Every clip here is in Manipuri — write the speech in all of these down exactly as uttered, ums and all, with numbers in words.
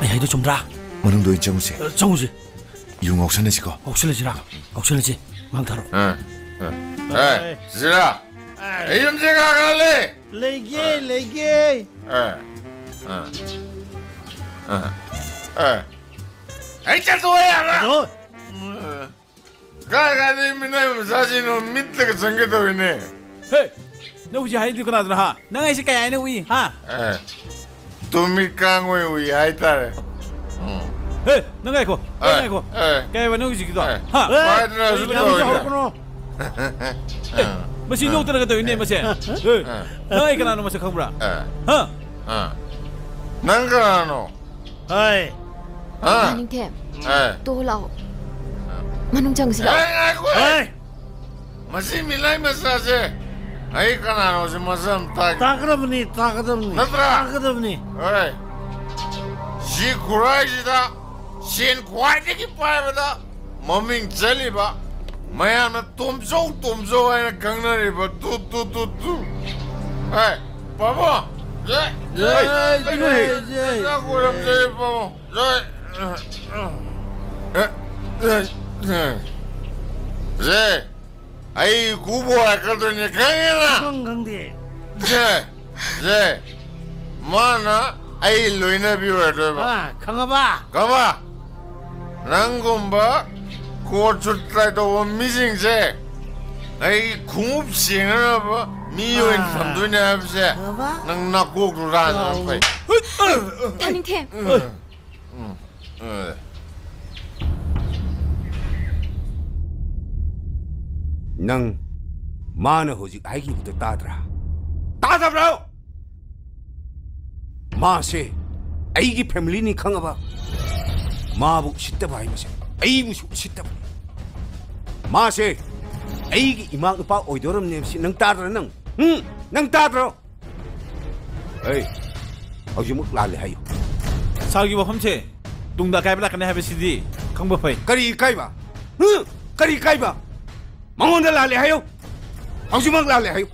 ꯑꯩ ꯍꯥꯏꯗꯣ ꯆꯨꯝꯗ꯭ꯔꯥ? ꯃꯅꯨꯡꯗ ꯑꯣꯏꯅ ꯆꯪꯉꯨꯁꯦ꯫ ꯑ, ꯆꯪꯉꯨꯁꯦ꯫ ꯌꯨ ꯉꯥꯎꯁꯟꯅꯁꯤꯀꯣ꯫ ꯉꯥꯎꯁꯜꯂꯁꯤꯔꯥ? ꯉꯥꯎꯁꯜꯂꯁꯤ꯫ ꯉꯥꯡꯊꯔꯣ꯫ ꯑ, ꯑ꯫ ꯑꯦ, ꯁꯤꯔꯥ꯫ ꯑꯩ ꯌꯨꯝꯁꯦ ꯀꯥꯈꯠꯂꯦ꯫ ꯂꯩꯒꯦ, ꯑ꯫ ꯂꯩꯒꯦ꯫ ꯑ, ꯑ, ꯑ, ꯑ꯫ ꯑꯩ ꯆꯠꯊꯣꯛꯑꯦ ꯍꯥꯏꯕ꯫ ꯑꯗꯣ꯫ ꯑ꯫ ꯀꯥꯏ ꯀꯥꯏꯗꯩ ꯃꯤꯅꯥꯏ ꯃꯆꯥꯁꯤꯡꯅꯣ ꯃꯤꯠꯇꯒ ꯆꯪꯒꯦ ꯇꯧꯔꯤꯅꯦ꯫ ꯍꯦ! ꯅꯪ ꯍꯧꯖꯤꯛ ꯍꯥꯏꯗꯨ ꯀꯅꯥꯗꯅꯣ, ꯍꯥ? ꯅꯪ ꯑꯩꯁꯦ ꯀꯩ ꯍꯥꯏꯅ ꯎꯏ, ꯍꯥ? ꯑꯦ, ꯇꯨꯃꯤꯠ ꯀꯥꯡ ꯑꯣꯏ ꯎꯏ ꯍꯥꯏꯇꯥꯔꯦ꯫ ꯎꯝ꯫ ꯍꯦ! ꯅꯪ ꯉꯥꯏꯈꯣ, ꯅꯪ ꯑꯦ, ꯉꯥꯏꯈꯣ꯫ ꯑꯦ꯫ ꯀꯩ ꯍꯥꯏꯕ ꯅꯪ ꯍꯧꯖꯤꯛꯀꯤꯗꯣ? ꯑꯦ, ꯍꯥ? ꯀꯥꯏꯗꯅꯣ ꯑꯦ, ꯍꯧꯖꯤꯛ ꯅꯪ ꯍꯧꯖꯤꯛ ꯇꯧꯔꯤꯗꯣ? ꯍꯧꯔꯛꯀꯅꯣ꯫ ꯑꯦ, ꯃꯁꯤ ꯅꯣꯛꯇꯅꯒ ꯇꯧꯔꯤꯅꯦ, ꯃꯁꯦ꯫ ꯑꯦ, ꯅꯪ ꯑꯩ ꯀꯅꯥꯅꯣ ꯃꯁꯛ ꯈꯪꯕ꯭ꯔꯥ? ꯑꯦ꯫ ꯍꯥ? ꯑꯦ꯫ ꯅꯪ ꯀꯅꯥꯅꯣ? ꯍꯣꯏ꯫ ꯍꯥ? ꯅꯤꯡꯊꯦꯝ, ꯑꯦ꯫ ꯇꯣ ꯂꯥꯛꯑꯣ꯫ ꯃꯅꯨꯡ ꯆꯪꯁꯤ ꯂꯥꯛꯑꯣ꯫ ꯑꯦ, ꯉꯥꯏꯈꯣ꯫ ꯍꯣꯏ꯫ ꯃꯁꯤ ꯃꯤꯂꯥꯏ ꯃꯆꯥꯁꯦ ꯑꯩ ꯀꯅꯥꯅꯣꯁꯦ ꯃꯁꯛ ꯑꯃ ꯇꯥꯛ-, ꯇꯥꯛꯀꯗꯕꯅꯤ, ꯇꯥꯛꯀꯗꯕꯅꯤ꯫ ꯅꯠꯇ꯭ꯔꯥ? ꯇꯥꯛꯀꯗꯕꯅꯤ꯫ ꯍꯣꯏ꯫ ꯁꯤ ꯈꯨꯔꯥꯏꯁꯤꯗ ꯁꯦꯟ ꯈ꯭ꯋꯥꯏꯗꯒꯤ ꯄꯥꯏꯕꯗ ꯃꯃꯤꯡ ꯆꯠꯂꯤꯕ, ꯃꯌꯥꯝꯅ ꯇꯣꯝꯆꯧ, ꯇꯣꯝꯆꯧ ꯍꯥꯏꯅ ꯈꯪꯅꯔꯤꯕ ꯇꯨ, ꯇꯨ, ꯇꯨ, ꯇꯨ꯫ ꯍꯦ, ꯄꯥꯕꯨꯡ! J! J! J! J! J! ꯆꯥꯛ ꯈꯣꯏꯔꯝꯖꯩ, ꯄꯥꯕꯨꯡ! ꯖꯦ! ꯖꯦ! ꯑꯩ ꯏꯀꯨꯕꯣꯛ ꯍꯥꯏꯔꯛꯀꯗꯣꯏꯅꯦ, ꯈꯪꯉꯦꯅ? ꯈꯪ-, ꯈꯪꯗꯦ꯫ ꯁꯦ, ꯁꯦ, ꯃꯥꯅ ꯑꯩ ꯂꯣꯏꯅꯕꯤ ꯑꯣꯏꯔꯗꯣꯏꯕ꯫ ꯑꯥ, ꯈꯪꯉꯕ? ꯈꯪꯉꯕ? ꯅꯪꯒꯨꯝꯕ ꯀꯣꯠ ꯁꯨꯠ ꯇ꯭ꯔꯥꯏ ꯇꯧꯕ ꯃꯤꯁꯤꯡꯁꯦ ꯑꯩ ꯈꯣꯡꯎꯞ ꯁꯦꯡꯅꯅꯕ ꯃꯤ ꯑꯣꯏꯅ ꯑꯥ꯫ ꯊꯝꯗꯣꯏꯅꯦ ꯍꯥꯏꯕꯁꯦ ꯈꯪꯉꯕ? ꯅꯪ ꯅꯥꯀꯣꯛꯇꯨ ꯔꯥꯟꯅ ꯑꯥꯎ꯫ ꯐꯩ꯫ ꯊꯥꯅꯤꯡꯊꯦꯝ꯫ ꯎꯝ꯫ ꯎꯝ꯫ ꯑꯦ꯫ ꯅꯪ ꯃꯥꯅ ꯍꯧꯖꯤꯛ ꯍꯥꯏꯈꯤꯕꯗꯣ ꯇꯥꯗ꯭ꯔꯥ? ꯇꯥꯗꯕ꯭ꯔꯣ? ꯃꯥꯁꯦ ꯑꯩꯒꯤ ꯐꯦꯃꯤꯂꯤꯅꯤ ꯈꯪꯉꯕ? ꯃꯥꯕꯨ ꯎꯁꯤꯠꯇꯕ ꯍꯥꯏꯕꯁꯦ ꯑꯩꯕꯨꯁꯨ ꯎꯁꯤꯠꯇꯕꯅꯤ꯫ ꯃꯥꯁꯦ ꯑꯩꯒꯤ ꯏꯃꯥ ꯅꯨꯄꯥ ꯑꯣꯏꯗꯣꯔꯝꯅꯦ ꯍꯥꯏꯕꯁꯤ ꯅꯪ ꯇꯥꯗ꯭ꯔꯥ ꯅꯪ? ꯎꯝ? ꯅꯪ ꯇꯥꯗ꯭ꯔꯣ? ꯑꯩ ꯍꯧꯖꯤꯛꯃꯛ ꯂꯥꯜꯂꯦ ꯍꯥꯏꯌꯨ꯫ ꯁꯥꯔꯒꯤ ꯋꯥꯐꯝꯁꯦ ꯇꯨꯡꯗ ꯑꯀꯥꯏꯕ ꯂꯥꯛꯀꯅꯤ ꯍꯥꯏꯕꯁꯤꯗꯤ ꯈꯪꯕ ꯐꯩ꯫ ꯀꯔꯤ ꯏꯀꯥꯏꯕ? ꯍꯨ? ꯀꯔꯤ ꯏꯀꯥꯏꯕ? ꯃꯉꯣꯟꯗ ꯂꯥꯜꯂꯦ ꯍꯥꯏꯌꯨ꯫ ꯍꯧꯖꯤꯛꯃꯛ ꯂꯥꯜꯂꯦ ꯍꯥꯏꯌꯨ꯫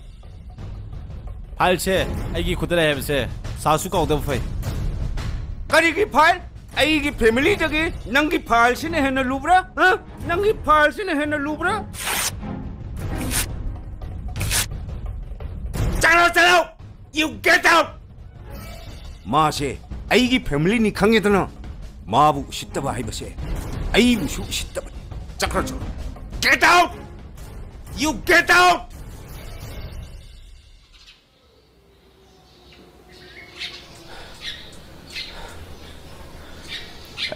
ꯐꯥꯏꯜꯁꯦ ꯑꯩꯒꯤ ꯈꯨꯠꯇ ꯂꯩ ꯍꯥꯏꯕꯁꯦ ꯁꯥꯔꯁꯨ ꯀꯥꯎꯗꯕ ꯐꯩ꯫ ꯀꯔꯤꯒꯤ ꯐꯥꯏꯜ? ꯑꯩꯒꯤ ꯐꯦꯃꯤꯂꯤꯗꯒꯤ ꯅꯪꯒꯤ ꯐꯥꯏꯜꯁꯤꯅ ꯍꯦꯟꯅ ꯂꯨꯕ꯭ꯔꯥ? ꯍꯥ? ꯅꯪꯒꯤ ꯐꯥꯏꯜꯁꯤꯅ ꯍꯦꯟꯅ ꯂꯨꯕ꯭ꯔꯥ? ꯆꯠꯂꯣ, ꯆꯠꯂꯣ! You get out! ꯃꯥꯁꯦ ꯑꯩꯒꯤ ꯐꯦꯃꯤꯂꯤꯅꯤ ꯈꯪꯉꯦꯗꯅ, ꯃꯥꯕꯨ ꯎꯁꯤꯠꯇꯕ ꯍꯥꯏꯕꯁꯦ ꯑꯩꯕꯨꯁꯨ ꯎꯁꯤꯠꯇꯕꯅꯤ꯫ ꯆꯠꯈ꯭ꯔꯣ, ꯆꯠꯈ꯭ꯔꯣ꯫ Get out! You get out!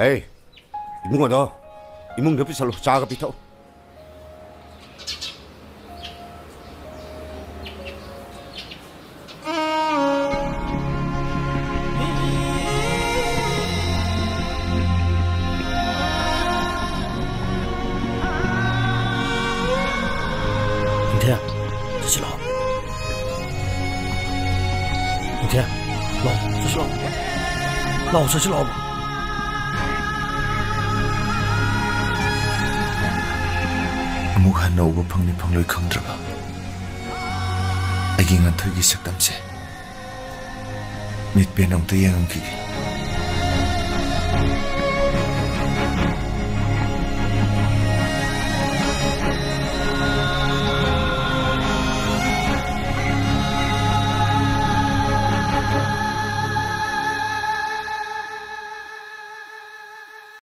ꯑꯦ, ꯏꯕꯨꯡꯉꯣꯗꯣ ꯏꯃꯨꯡꯗ ꯄꯨꯁꯜꯂꯨ, ꯆꯥꯒ ꯄꯤꯊꯛꯎ꯫ ꯅꯤꯡꯊꯦꯝ, ꯆꯠꯁꯤ ꯂꯥꯛꯑꯣ꯫ ꯅꯤꯡꯊꯦꯝ, ꯂꯥꯛꯑꯣ, ꯆꯠꯁꯤ ꯂꯥꯛꯑꯣ꯫ ꯂꯥꯛꯑꯣ, ꯆꯠꯁꯤ ꯂꯥꯛꯑꯣ꯫ ꯑꯃꯨꯛ ꯍꯟꯅ ꯎꯕ ꯐꯪꯅꯤ ꯐꯪꯂꯣꯏ ꯈꯪꯗ꯭ꯔꯕ ꯑꯩꯒꯤ ꯉꯟꯊꯣꯏꯒꯤ ꯁꯛꯇꯝꯁꯦ ꯃꯤꯠ ꯄꯦꯟꯅ ꯑꯃꯨꯛꯇ ꯌꯦꯡꯉꯝꯈꯤꯒꯦ꯫